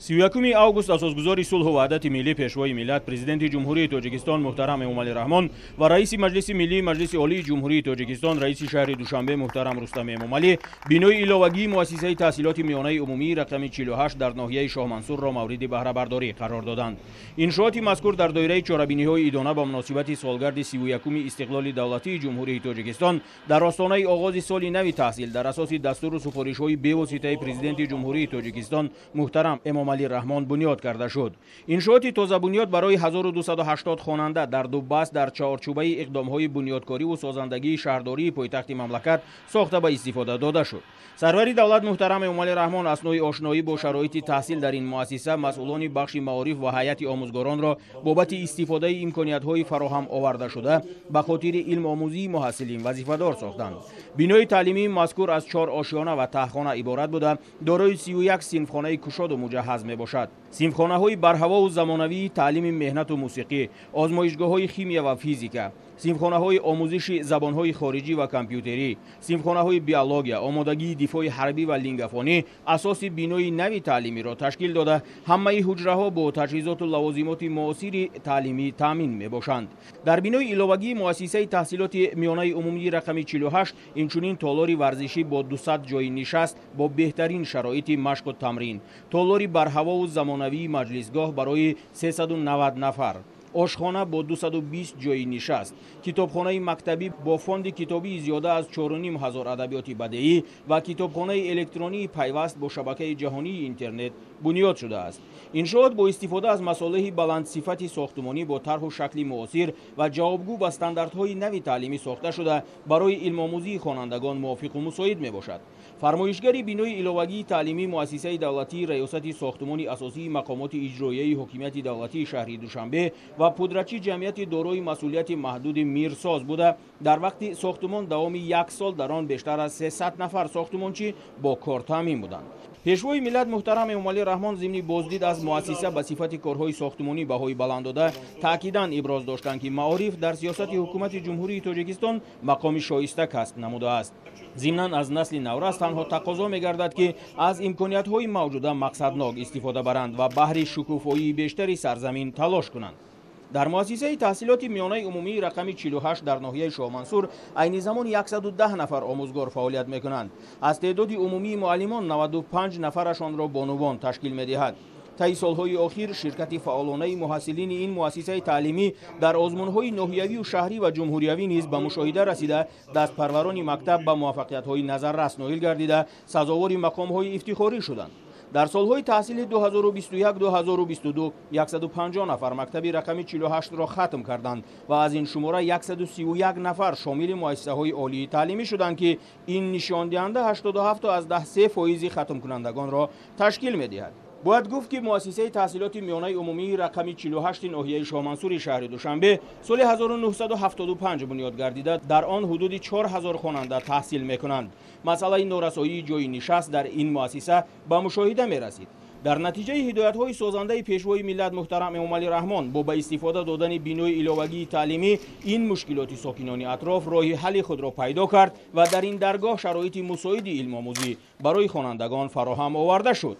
31 август асосгузори сулҳу ваҳдати миллӣ, пешвои миллат, президенти Ҷумҳурии Тоҷикистон муҳтарам Эмомалӣ Раҳмон ва раиси Маҷлиси Миллии Маҷлиси Олии Ҷумҳурии Тоҷикистон, раиси шаҳри Душанбе муҳтарам Рустам Эмомалӣ бинои иловагии муассисаи таҳсилоти миёнаи умумии рақами 48 дар ноҳияи Шоҳмансурро мавриди баҳрабардорӣ қарор доданд. Иншооти мазкур дар доираи чорабиниҳои идона ба муносибати солгарди 31-уми истиқлоли давлатии Ҷумҳурии Тоҷикистон дар остонаи оғози соли нави таҳсил дар асоси дастуру супоришҳои бевоситаи президенти Ҷумҳурии Тоҷикистон муҳтарам Эмомалӣ Раҳмон бунёд карда шуд. Иншооти тозабунёд барои 1280 хонанда дар ду баст дар чаҳорчӯбаи иқдомҳои бунёдкориву созандагии шаҳрдории пойтахти мамлакат сохта ба истифода дода шуд. Сарвари давлат муҳтарам Эмомалӣ Раҳмон аснои ошноӣ бо шароити таҳсил дар ин муассиса масъулони бахши маориф ва ҳайати омӯзгоронро бобати истифодаи имкониятҳои фароҳам овардашуда ба хотири илмомӯзии муҳассилин вазифадор сохтанд. Бинои таълимии мазкур аз 4 ошёна ва таҳхона иборат буда, дорои 31 синфхонаи кушоду муҷаҳҳаз мебошад. Синфхонаҳои барҳавову замонавии таълими меҳнату мусиқӣ, озмоишгоҳҳои химия ва физика, синфхонаҳои омӯзиши забонҳои хориҷӣ ва компютерӣ, синфхонаҳои биология, омодагии дифои ҳарбӣ ва лингафонӣ асоси бинои нави таълимиро ташкил дода, ҳамаи ҳуҷраҳо бо таҷҳизоту лавозимоти муосири таълимӣ таъмин мебошанд. Дар бинои иловагии муассисаи таҳсилоти миёнаи умумии рақами 48 инчунин толори варзишӣ бо 200 ҷойи нишаст бо беҳтарин шароити машқу тамрин, толори барҳавову замонавии маҷлисгоҳ барои 390 нафар, ошхона бо 220 ҷойи нишаст, китобхонаи мактабӣ бо фонди китобии зиёда аз 4500 адабиёти бадеӣ ва китобхонаи электронии пайваст бо шабакаи ҷаҳонии интернет бунёд шудааст. Иншоот бо истифода аз масолеҳи баландсифати сохтумонӣ бо тарҳу шакли муосир ва ҷавобгӯ ба стандартҳои нави таълимӣ сохта шуда, барои илмомӯзии хонандагон мувофиқу мусоид мебошад. Фармоишгари бинои иловагии таълимии муассисаи давлатии раёсати сохтумони асосии мақомоти иҷроияи ҳокимияти давлатии шаҳри Душанбе ва пудрачи ҷамъияти дорои масъулияти маҳдуди Мирсоз буда, дар вақти сохтумон давоми як сол дар он бештар аз 300 нафар сохтумончӣ бо кор таъмин буданд. Пешвои миллат муҳтарам Эмомалӣ Раҳмон зимни боздид аз муассиса ба сифати корҳои сохтумонӣ баҳои баланд дода, таъкидан иброз доштанд, ки маориф дар сиёсати ҳукумати Ҷумҳурии Тоҷикистон мақоми шоиста касб намудааст. Зимнан аз насли наврас танҳо тақозо мегардад, ки аз имкониятҳои мавҷуда мақсаднок истифода баранд ва баҳри шукуфоии бештари сарзамин талош кунанд. Дар муассисаи таҳсилоти миёнаи умумии рақами 48 дар ноҳияи Шоҳмансур айни замон 110 нафар омӯзгор фаъолият мекунанд. Аз теъдоди умумии муаллимон 95 нафарашонро бонувон ташкил медиҳад. Таи солҳои охир ширкати фаъолонаи муҳассилини ин муассисаи таълимӣ дар озмунҳои ноҳиявию шаҳрӣ ва ҷумҳуриявӣ низ ба мушоҳида расида, дастпарварони мактаб ба муваффақиятҳои назаррас ноил гардида, сазовори мақомҳои ифтихорӣ шуданд. Дар солҳои таҳсили 2021-2022 150 нафар мактаби рақами 48-ро хатм карданд ва аз ин шумора 131 нафар шомили муассисаҳои олии таълимӣ шуданд, ки ин нишондиҳанда 87,3% хатмкунандагонро ташкил медиҳад. Бояд гуфт, ки муассисаи таҳсилоти миёнаи умумии рақами 48 ноҳияи Шоҳмансури шаҳри Душанбе соли 1975 бунёд гардида, дар он ҳудуди 4000 хонанда таҳсил мекунанд. Масъалаи норасоии ҷойи нишаст дар ин муассиса ба мушоҳида мерасид. Дар натиҷаи ҳидоятҳои созандаи пешвои миллат муҳтарам Эмомалӣ Раҳмон бо ба истифода додани бинои иловагии таълимӣ ин мушкилоти сокинони атроф роҳи ҳалли худро пайдо кард ва дар ин даргоҳ шароити мусоиди илмомӯзӣ барои хонандагон фароҳам оварда шуд.